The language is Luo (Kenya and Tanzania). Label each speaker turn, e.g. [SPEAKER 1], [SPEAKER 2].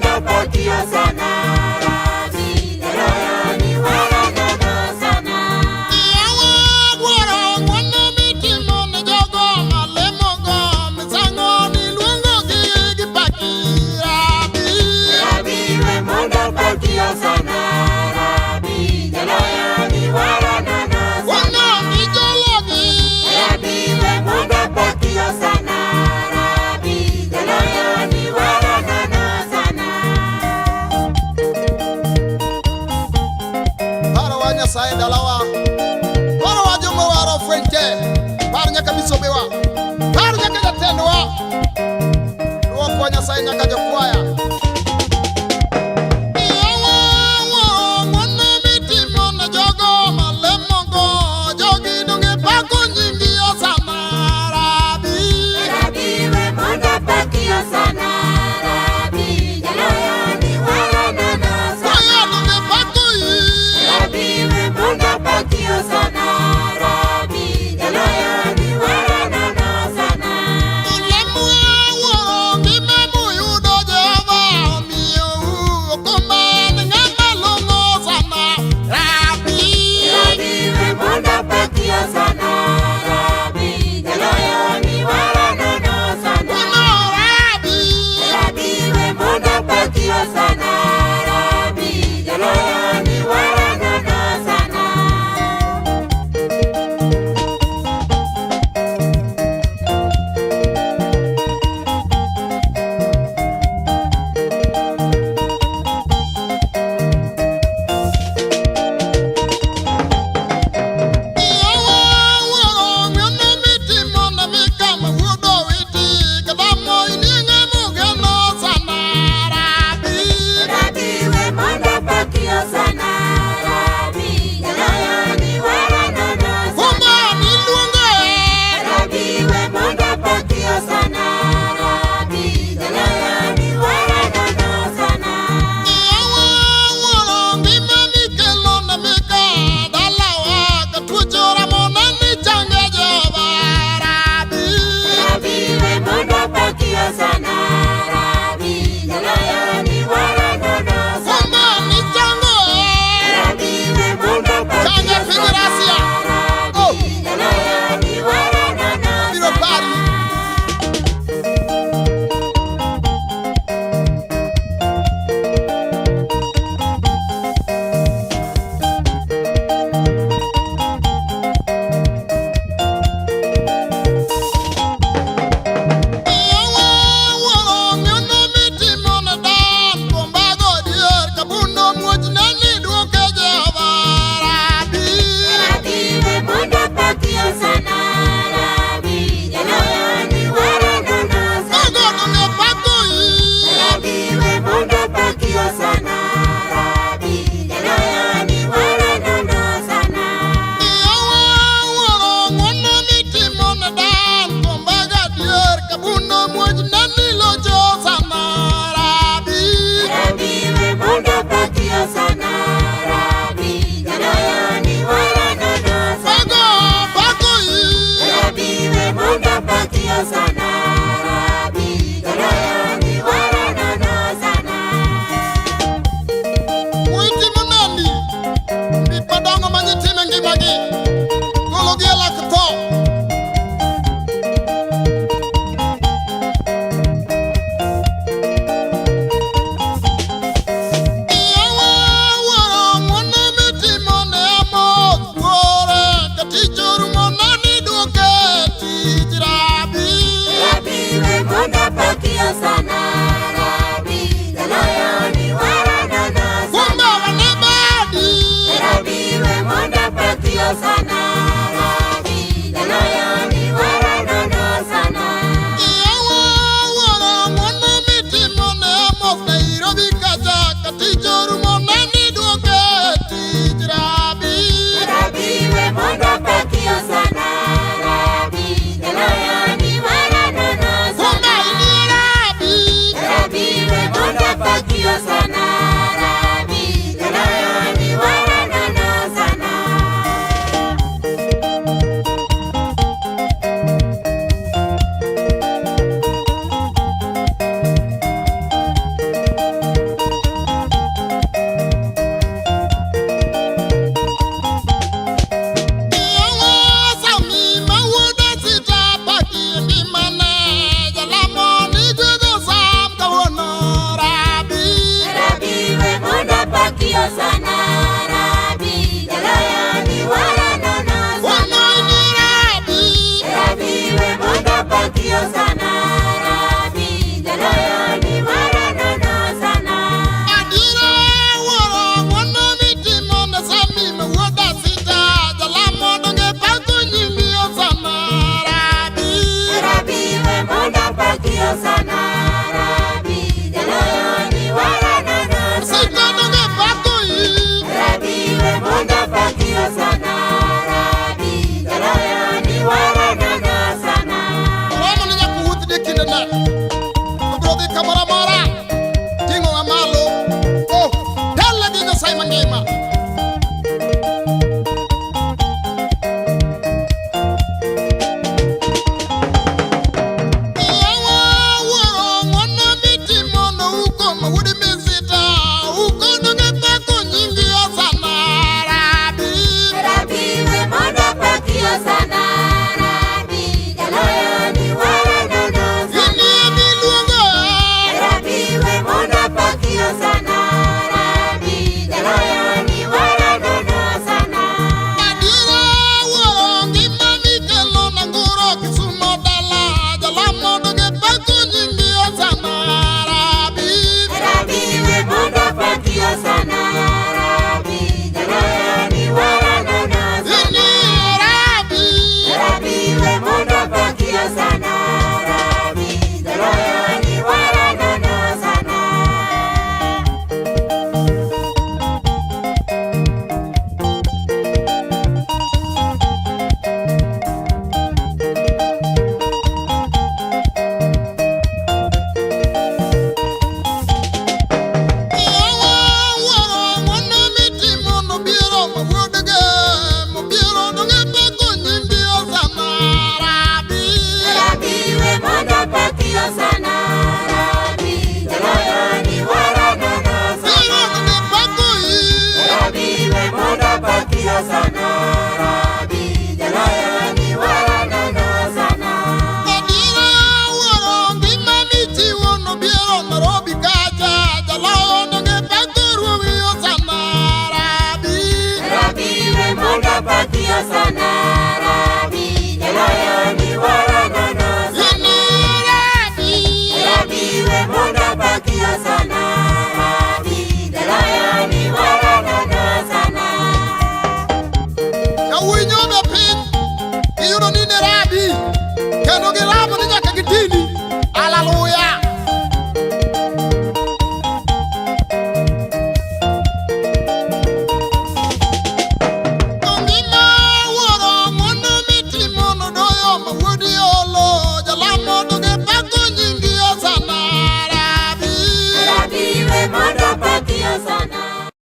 [SPEAKER 1] mondo paki Hosana, Rabi Jaloyo ni wara nono sana.
[SPEAKER 2] Yawa wuoro ng'wono mitimo ne jogo malemogo misango niluongogi gi paki Rabi.
[SPEAKER 1] Rabi we mondo paki Hosana, Rabi Jaloyo ni wara nono
[SPEAKER 2] Ng'wono
[SPEAKER 1] sana.
[SPEAKER 2] mijologi.
[SPEAKER 1] Rabi we mondo paki Hosana, Rabi Jaloyo ni wara nono sana.
[SPEAKER 2] Parowa Nyasaye dalawa. Parowa joma waro fweny te. Par nyaka bisobewa. Par nyaka jatendwa. Luokwa Nyasaye nyaka jokwaya. Yawa wuoro ng'wono mitimo ne jogo malemogo. Jogi donge pako nyingi Hosana Rabi.
[SPEAKER 1] Rabi we mondo paki Hosana, Rabi Jaloyo ni wara nono
[SPEAKER 2] Kwaya
[SPEAKER 1] sana.
[SPEAKER 2] donge pako yi.
[SPEAKER 1] Rabi we mondo paki Hosana, Rabi Jaloyo ni wara nono sana.
[SPEAKER 2] Ulemwa wuoro ngima muyudo.
[SPEAKER 1] Osana Rabi Jaloyo ni wara nono sana.
[SPEAKER 2] Wuono ni Rabi.
[SPEAKER 1] Rabi we mondo paki Osana Rabi Jaloyo ni wara nono sana.
[SPEAKER 2] Adiera wuoro ng'wono mitimo ne Sami ma wuod Asita jalamo donge pako nyingi Osana Rabi.
[SPEAKER 1] Rabi we mondo paki Osana Rabi Jaloyo ni wara nono
[SPEAKER 2] Sita
[SPEAKER 1] sana.
[SPEAKER 2] donge pako i.
[SPEAKER 1] Rabi we mondo paki Osana Rabi Jaloyo ni wara nono sana.
[SPEAKER 2] Romo ni nyaka wuoth ni kindene. Obiro dhi kamoro amora. Ting'o ng'a malo. Oh, tele gi Nyasaye mangima. Yawa wuoro ng'wono mitimo ne uko ma wuod Misita. Uko donge pako nyingi Osana Rabi.
[SPEAKER 1] Rabi we mondo paki Osana Rabi Jaloyo ni wara nono sana.
[SPEAKER 2] Inie miluongo.
[SPEAKER 1] Rabi we mondo paki Osana Rabi Jaloyo ni wara nono sana.
[SPEAKER 2] Adiera wuoro ngima mikelo nanguro Kisumo dala jalamo donge pako nyingi Osana Rabi.
[SPEAKER 1] Rabi we mondo paki Osana Rabi Jaloyo ni wara nono sana.
[SPEAKER 2] Inie Rabi.
[SPEAKER 1] Rabi we mondo paki Osana Rabi Jaloyo ni wara nono sana.
[SPEAKER 2] Yawa wuoro ng'wono mitimo nobiro ma wuod Gem obiro donge pako nyingi Osana Rabi.
[SPEAKER 1] Rabi we mondo paki Osana Rabi Jaloyo ni wara nono
[SPEAKER 2] Biro
[SPEAKER 1] sana.
[SPEAKER 2] donge pako i.
[SPEAKER 1] Rabi we mondo paki Osana Rabi Jaloyo ni wara nono sana.
[SPEAKER 2] Adiera wuoro ngima michiwo nobiro Nairobi kacha jaloyo donge pako ruowi Osana Rabi.
[SPEAKER 1] Rabi we mondo paki Osana Rabi Jaloyo ni wara nono sana.
[SPEAKER 2] Inie Rabi.
[SPEAKER 1] Rabi we mondo paki Osana Rabi Jaloyo ni wara nono sana.
[SPEAKER 2] Yawuoyi nyodo piny iyudo ni ne Rabi kendo giramo ni nyaka gitini. Haleluya! Ngima wuoro ng'wono mitimo nodoyo ma wuod Olo jalamo donge pako nyingi Osana Rabi.
[SPEAKER 1] Rabi we mondo